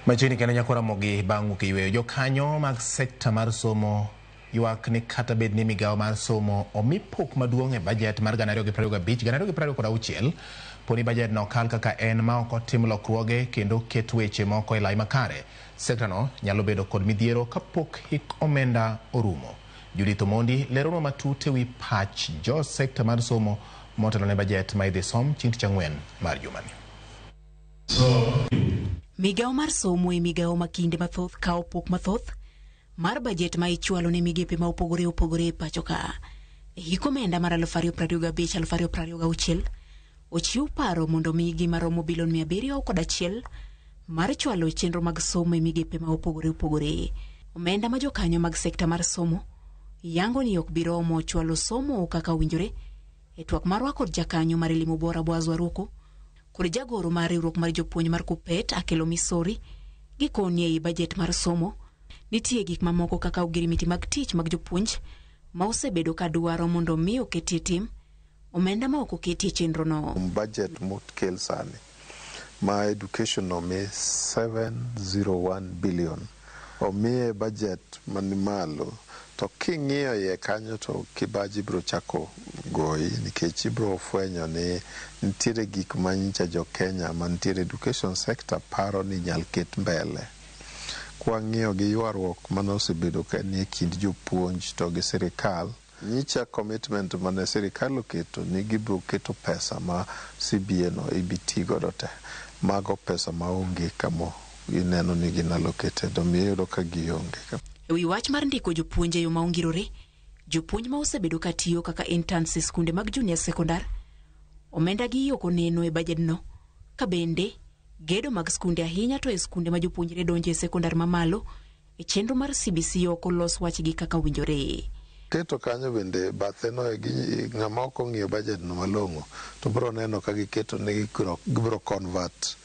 Machiegni kendo nyako Ramogi bang' wuok e yweyo. Jokanyo mag sekta mar somo ywak ni kata bed ni migawo mar somo omi pok maduong' e bajet mar 2025 2026, poni bajet no kal kaka en ma ok otim lokruoge kendo ket weche moko e lai makare, sekta no nyalo bedo kod midhiero kapok hik omenda orumo. Judith Omondi leronwa matut ewi pach jo sekta mar somo motelo ne bajet ma idhi som chieng' tich ang'wen mar jumani. Migawo mar somo e migawo ma kinde mathoth kawo pok mathoth mar bajet ma ichwalo ne migepe ma opogore opogore e pacho ka. E hik omenda mar 2025-2026 ochiw paro mondo migi maromo bilion 701 mar chwalo chenro mag somo e migepe ma opogore opogore. Omenda ma jokanyo mag sekta mar somo yango ni ok bi romo chwalo somo kaka owinjore. E twak marwa kod jakanyo mar Elimu Bora Boaz Waruku kod jagoro mar riwruok mar jopuonj mar Kupet Akelo Misori, gikoni ei bajet mar somo nitie gik mamoko kaka ogirimiti mag tich mag jopuonj ma osebedo ka dwaro mondo mi oketie tim omenda ma ok oketie chenrono. Budget mokel sani ma education omi 701 billion, omiye budget mani malo, to king'iyo iye kanyo to kibaji biro chako goyi, nikech ibiro fwenyo ni nitiere gik ma nyicha jo Kenya mantiere education sector paro ni nyal ket mbele. Kwang'iyo gi ywaruok mane osebedo ka nie kind jopuonj to gi sirikal, nyicha commitment mane sirikal oketo ni gibiro keto pesa ma CBA no ibi ti godo te, mago pesa maonge kamo ineno ni gin allocated, omiyo iyudo ka gionge. E wi wach mar ndiko jopuonj e yo ma ongirore, jopuonj ma osebedo ka tiyo kaka interns e skunde mag junior secondar, omenda gi ok oneno e bajedno, ka bende gedo mag skunde ahinya to e skunde ma jopuonjre donjo e sekondar mamalo e chenro mar CBC ok olos wachgi kaka owinjore. Keto kanyo bende bathe no ng'ama ok ong'iyo budget no malong'o to biro neno ka giketo ni gibiro convert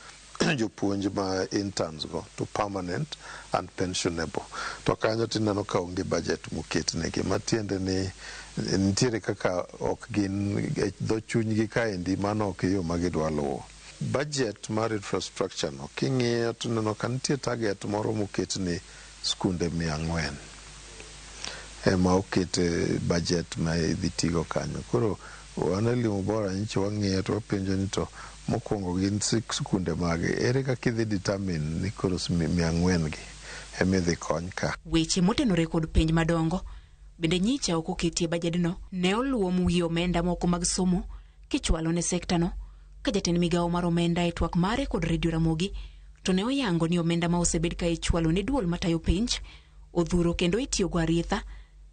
jopuonj ma interns go to permanent and pensionable, to kanyo tineno ka onge budget moket negi, matiende ni nitiere kaka ok gin e dho chunygi kaendi mano ok e yo ma gidwa luwo. Budget mar infrastructure no king'iyo tineno ka nitie target moro moket ni skunde 400 ema oket e budget ma idhi tigo kanyo. Koro wan Elimu Bora nyicha wang'iyo to wapenjo ni to mokwongo gin skunde mage, ere kaka idhi determine ni koro 400 gi ema idhi kony ka. Weche motenore kod penj madongo bende nyicha ok oketie bajedno ne oluom wi omenda moko mag somo kichwalo ne sektano, ka jatend migawo mar omenda e twak mare kod redio Ramogi to ne oyango ni omenda ma osebed ka ichwalo ne duol matayo penj odhuro kendo itiyogo arietha,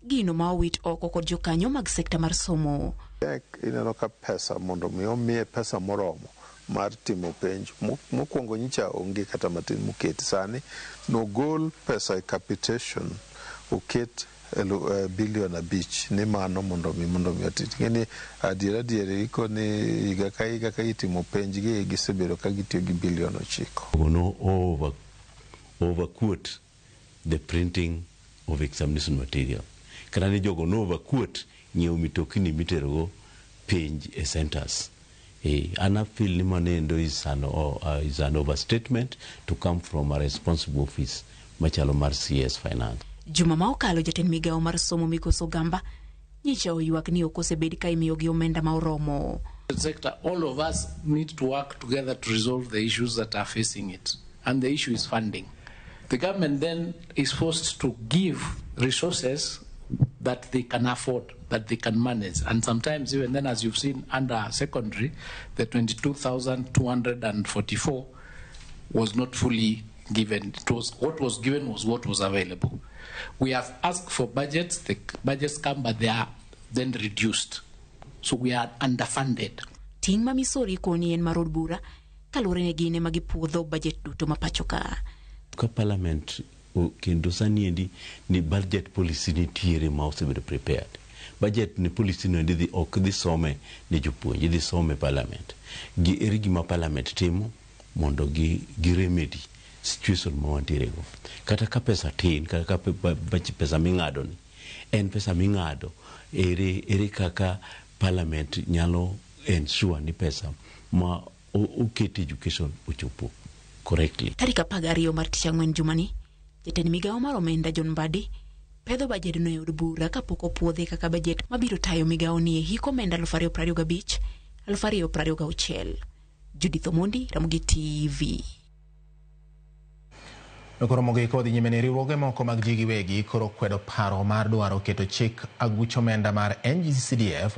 gino ma owit oko kod jokanyo mag sekta mar somo. Tek ineno ka pesa mondo mi omiye pesa moromo mar timo penj mokwongo nyicha onge kata matin moket, sani nogol pesa e capitation oket bilion 5 ni mano mondo mi otim. Ing'e adier adier iko ni higa ka higa ka itimo penj gi gisebedo ka gitiyo gi bilion 9. No overquote the printing of examination material, kata ni jogo no overquote nyiewo mitokni miterogo penj e centers. An afeel ni mano endo is an overstatement to come from a responsible office machalo mar CS Finance. Juma ma okalo, jatend migawo mar somo Migosi Ogamba nyicha oywak ni ok osebed ka imiyogi omenda ma oromo. Sector, all of us need to work together to resolve the issues that are facing it. And the issue is funding. The government then is forced to give resources that they can afford, that they can manage. And sometimes, even then, as you've seen under secondary, the 22,244 was not fully given. What was given was what was available. We have asked for budgets, the budgets come, but they are then reduced. So we are underfunded. Ting' ma Misori koni en mar od bura kaluwore ni gin ema gipuodho bajet duto ma pacho ka. Ka parliament kendo sani endi ni budget policy nitiere ma osebedo prepared. Budget ni policy no endi dhi ok dhi some ne jopuonj, idhi some parliament. Gi ere gima parliament timo mondo gi remedy situation ma wantiere go. Kata ka pesa tin, kata ka pesa ming'ado ni en pesa ming'ado, ere kaka parliament nyalo ensure ni pesa ma oket education ochopo correctly. Tarik 12 mar tich ang'wen jumani, jatend migawo mar omenda John Mbadi pedho bajedno e od bura kapok opuodhe kaka bajet mabiro tayo migawoni e hik omenda 2025 2026. Judith Omondi, Ramogi TV. Koro mogik odhi nyime ni riwruoge moko mag ji giwegi koro kwedo paro mar dwaro keto chik aguch omenda mar NGCDF.